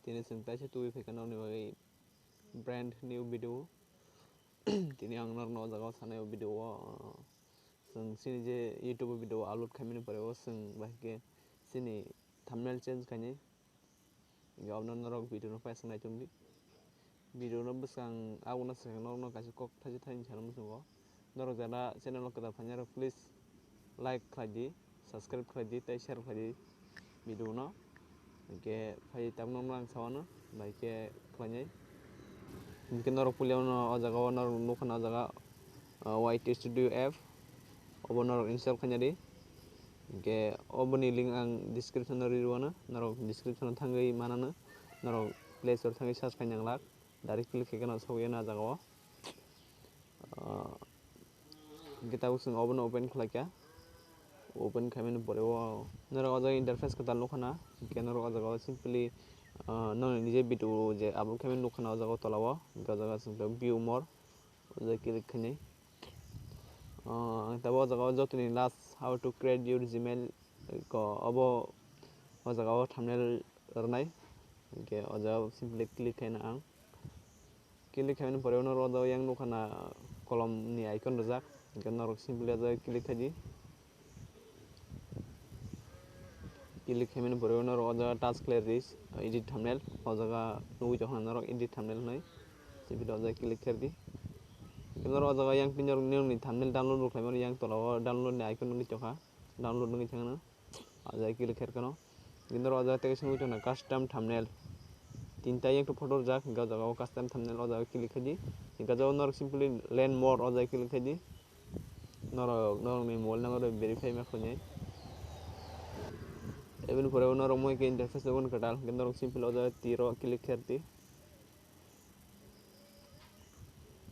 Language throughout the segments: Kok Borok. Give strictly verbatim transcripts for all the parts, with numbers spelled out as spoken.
Tini chwng taisa tubui phaikha norokni bagwi brand new video. Tini ang norokno o jaga o sanai o video o, uh, chwng chini je YouTube o video upload khaimani pore o chwng bahai khe chini thumbnail change khainai. Hinkhe obono norok video no paisuk naitukdi. Video no bwskang abono swkang norokno kaisa kok thaisa thaini sana muchungo. Norok jara channel o kwtal phainai rok please like khlai di, subscribe khlai di tei share khlai di video no. Hinkhe phai tabukno ang sawano bai khe khlainai. Hinkhe norok puilano o jaga o norok nukha na o jaga, uh, Y T Studio app obo norok install khaina di. Hinkhe oboni link ang description o ri rwano, norok description o thangwi manano, norok Play Store thangwi search khaina glak. Direct click khe gana sogwi na jaga o. Ah, hinkhe tabuk chwng obono open khlai kha. Open khaimani pore o norok o jaga interface kwtal nukha na. Hinkhe norok o jaga o simply, ah, nokni nije video je upload khaimani nukha na o jaga o tola o. Hinkhe o jaga chwng view more. O jaga click khainai. Ah, ang tabuk o jaga o jotoni last how to create your Gmail ko obo o jaga o thumbnail rwnai. Hinkhe o jaga o simply click khaina ang. Click khaimani pore uno oro o jaga yang nukha na kolom ni icon rijak. Hinkhe norok simply o jaga click khaidi. Click khaimani pore uno oro o jaga task khlai ri edit thumbnail. O jaga nugwi tongkha norok edit thumbnail hinwi. Simply o jaga click khaidi. Hinkhe norok o jaga yang pini norok nini thumbnail download bo khlaimani yang tola o download ni icon nugwi tongkha. Download wngwi thangno. O jaga click khairokhe no. Hinkhe norok o jaga tei kaisa nugwi tongkha custom thumbnail. Tinta yang photo rijak, hinkhe o jaga o custom thumbnail o jaga click khaidi. Hinkhe o jaga norok simply learn more o jaga click khaidi. Norok, norokni mobile number bai verify ma khlainai. Eboni pore o norok moi khe interface nukgo kwtal, hinkhe norok simply o jaga tiro click khaidi.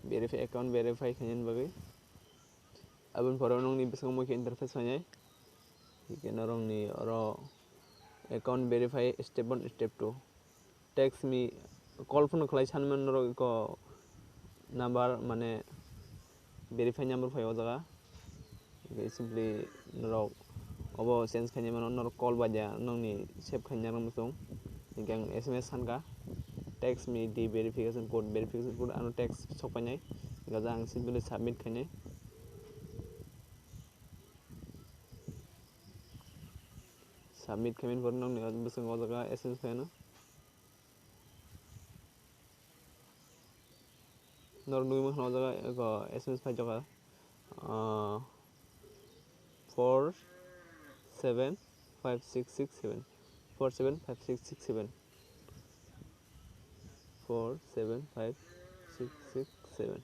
Verify, account verify khainani bagwi. Aboni pore nokni bwskango moi khe interface phainai. Hinkhe norokni oro account verify step one, step two. Text me, call phone khlai sanmani norok eko number mane verify number phai o jaga. Hinkhe simply norok obo change khainai mano, norok call bai ya nokni save khainai rok muchung. Hinkhe ang S M S sankha, text me the verification code, verification code ano text sok painai. Hinkhe ang simply submit khainai. Submit khaimani pore nokni bwskango o jaga S M S phaino. Norok nugwi mankha o jaga eko S M S phaijak kha, ah, four seven five six six seven, four seven five six six seven, four seven five six six seven.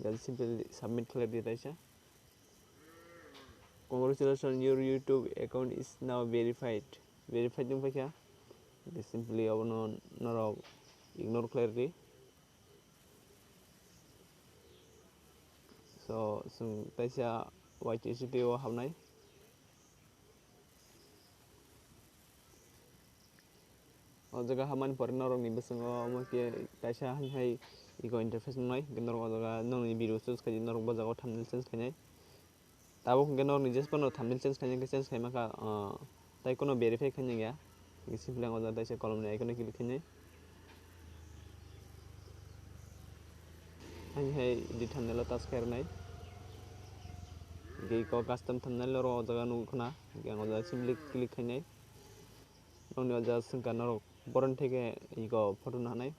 Jadi simply submit khlai di taisa. Congratulations, your YouTube account is now verified. Verified wng paikha. Simply abono norok ignore khlai rwdi. So, chwng taisa Y T Studio o habnai. O jaga habmani pore norokni bwskango omo khe kaisa hai hai eko interface wngnai, hinkhe norok o jaga nokni video choose khaidi, norok bo jaga o thumbnail change khainai. Tabuk hinkhe norokni jesphano thumbnail change khaina khe change khaima kha, ah, tei kono verify khaina ya. Hinkhe simply ang o jaga taisa kolomni icon-o click khainai. Hai hai edit thumbnail-o touch khairwnai. Hinkhe eko custom thumbnail oro o jaga nukgo khna. Hinkhe ang o jaga simply click khainai. Nokni o jaga swngkha norok boroni theke eko photo no hanai.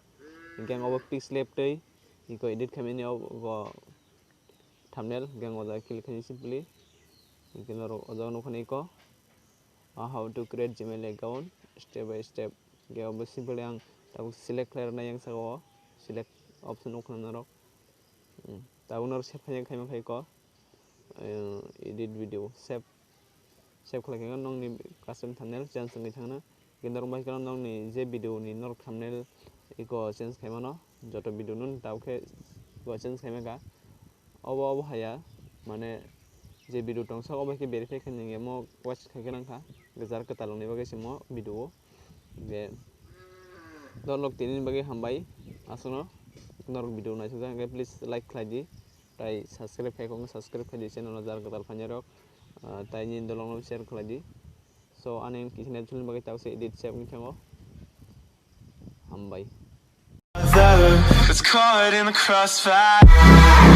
Hinkhe ang obo pixel lab tei eko edit khaimani obo thumbnail, hinkhe ang o jaga click khainai simply. Hinkhe norok o jaga nukha nai eko, ah, how to create Gmail account step by step. Hinkhe obo simply ang tabuk select khlai rwnai yang saka o select option nukha norok. Hmm, tabuk norok save khaina khaima khai eko, eh, edit video save. Save khlai khe nokni custom thumbnail change wngwi thangna. Hinkhe norok bai kheno nokni je video ni norok thumbnail eko change khaimano, joto video no tabuk khe eko change khaima kha. Obo, obo haya, mane je video tongsa obo khe verify khaina nangya, mo watch khai khe nangkha, jar kwtal wngni bagwi se mo video o. Hinkhe norok tini bagwi hambai, aswkno norok video naisajak hinkhe please like khlai di, tai subscribe khai khe subscribe khai di channel o jar kwtal phainai rok. Ah, tei nini dolongno share khlai di. So, ani kisa nai chwlwng bagwi tabuk se edit save wngwi thango. Hambai. It's caught in the crossfire.